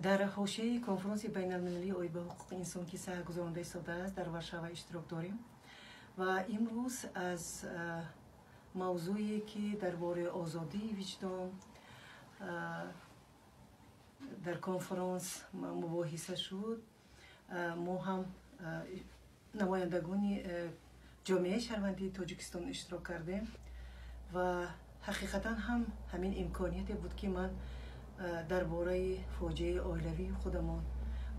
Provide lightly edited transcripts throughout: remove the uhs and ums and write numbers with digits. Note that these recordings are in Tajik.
Дар ҳошияи конфронси байналмилалии оид ба ҳуқуқи инсон, ки саҳр гузаронда истодааст, дар Варшава иштирок дорем ва имрӯз аз мавзӯе, ки дар бораи озодии виҷдон дар конфронс мубоҳиса шуд, мо ҳам намояндагони ҷомеаи шаҳрвандии Тоҷикистон иштирок кардем ва ҳақиқатан ҳам ҳамин имконияте буд, ки ман дар бораи фоҷиаи оилавии худамон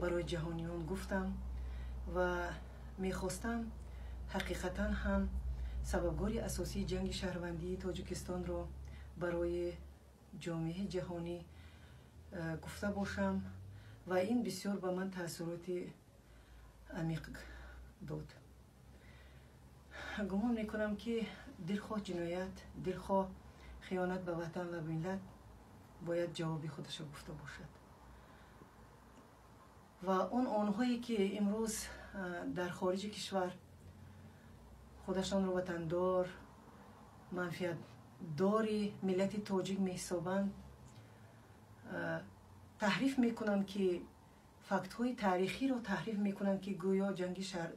барои ҷаҳониён гуфтам ва мехостам ҳақиқатан ҳам сабабгори асосии ҷанги шаҳрвандии Тоҷикистонро барои ҷомеаи ҷаҳонӣ гуфта бошам ва ин бисёр ба ман таассуроти амиқ дод. Гумон мекунам, ки дилхоҳ ҷиноят, дилхоҳ хиёнат ба ватан ва миллат бояд ҷавоби худашро гуфта бошад ва он онҳое, ки имрӯз дар хориҷи кишвар худашонро ватандор, манфиатдори миллати тоҷик меҳисобанд, таҳриф мекунанд, ки фактҳои таърихиро таҳриф мекунанд, ки гӯё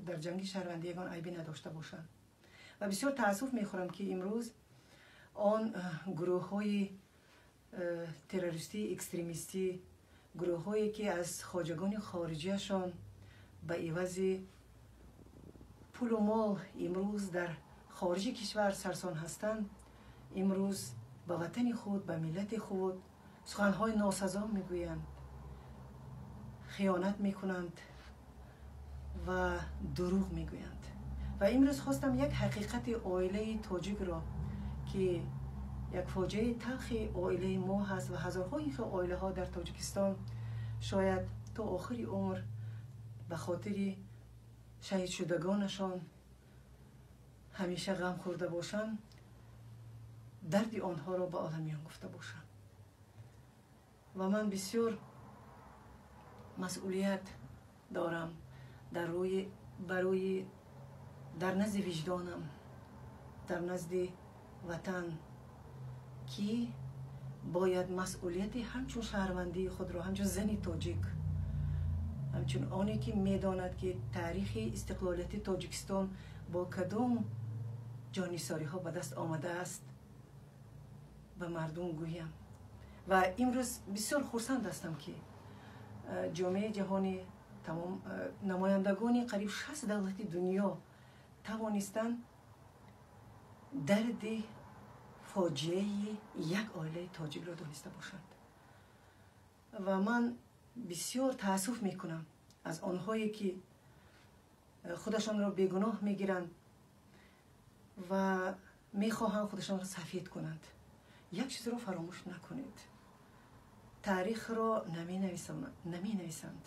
дар ҷанги шаҳрвандӣ ягон айбе надошта бошанд. Ва бисёр таассуф мехӯрам, ки имрӯз он гурӯҳҳои террористӣ, экстремистӣ, гурӯҳҳое, ки аз хоҷагони хориҷиашон ба ивази пулу мол имрӯз дар хориҷи кишвар сарсон ҳастанд, имрӯз ба ватани худ, ба миллати худ суханҳои носазо мегӯянд, хиёнат мекунанд ва дурӯғ мегӯянд. Ва имрӯз хостам як ҳақиқати оилаи тоҷикро, ки як фоҷиаи талхи оилаи мо ҳаст ва ҳазорҳо ин хел оилаҳо дар Тоҷикистон шояд то охири умр ба хотири шаҳидшудагонашон ҳамеша ғам хӯрда бошанд, дарди онҳоро ба оламиён гуфта бошам. Ва ман бисёр масъулият дорам дар рӯи барои дар назди виҷдонам, дар назди ватан, ки бояд масъулияти ҳамчун шаҳрвандии худро, ҳамчун зани тоҷик, ҳамчун оне, ки медонад, ки таърихи истиқлолияти Тоҷикистон бо кадом ҷоннисориҳо ба даст омадааст, ба мардум гӯям. Ва имрӯз бисёр хурсанд ҳастам, ки ҷомеаи ҷаҳонӣ, тамом намояндагони қариб 60 давлати дунё тавонистанд дарди фоҷиаи як оилаи тоҷикро дониста бошанд. Ва ман бисёр таассуф мекунам аз онҳое, ки худашонро бегуноҳ мегиранд ва мехоҳанд худашонро сафед кунанд. Як чизро фаромӯш накунед: таърихро наменависанд,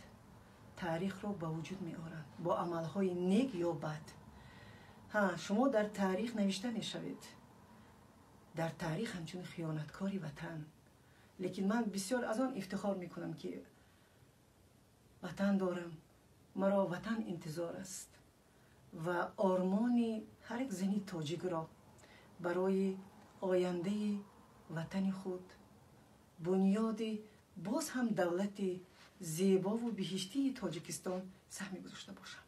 таърихро ба вуҷуд меоранд бо амалҳои нек ё бад. Ҳа, шумо дар таърих навишта мешавед, дар таърих ҳамчун хиёнаткори ватан, лекин ман бисёр аз он ифтихор мекунам, ки ватан дорам, маро ватан интизор аст ва ормони ҳар як зани тоҷикро барои ояндаи ватани худ, бунёди боз ҳам давлати зебову биҳиштии Тоҷикистон саҳме гузошта бошам.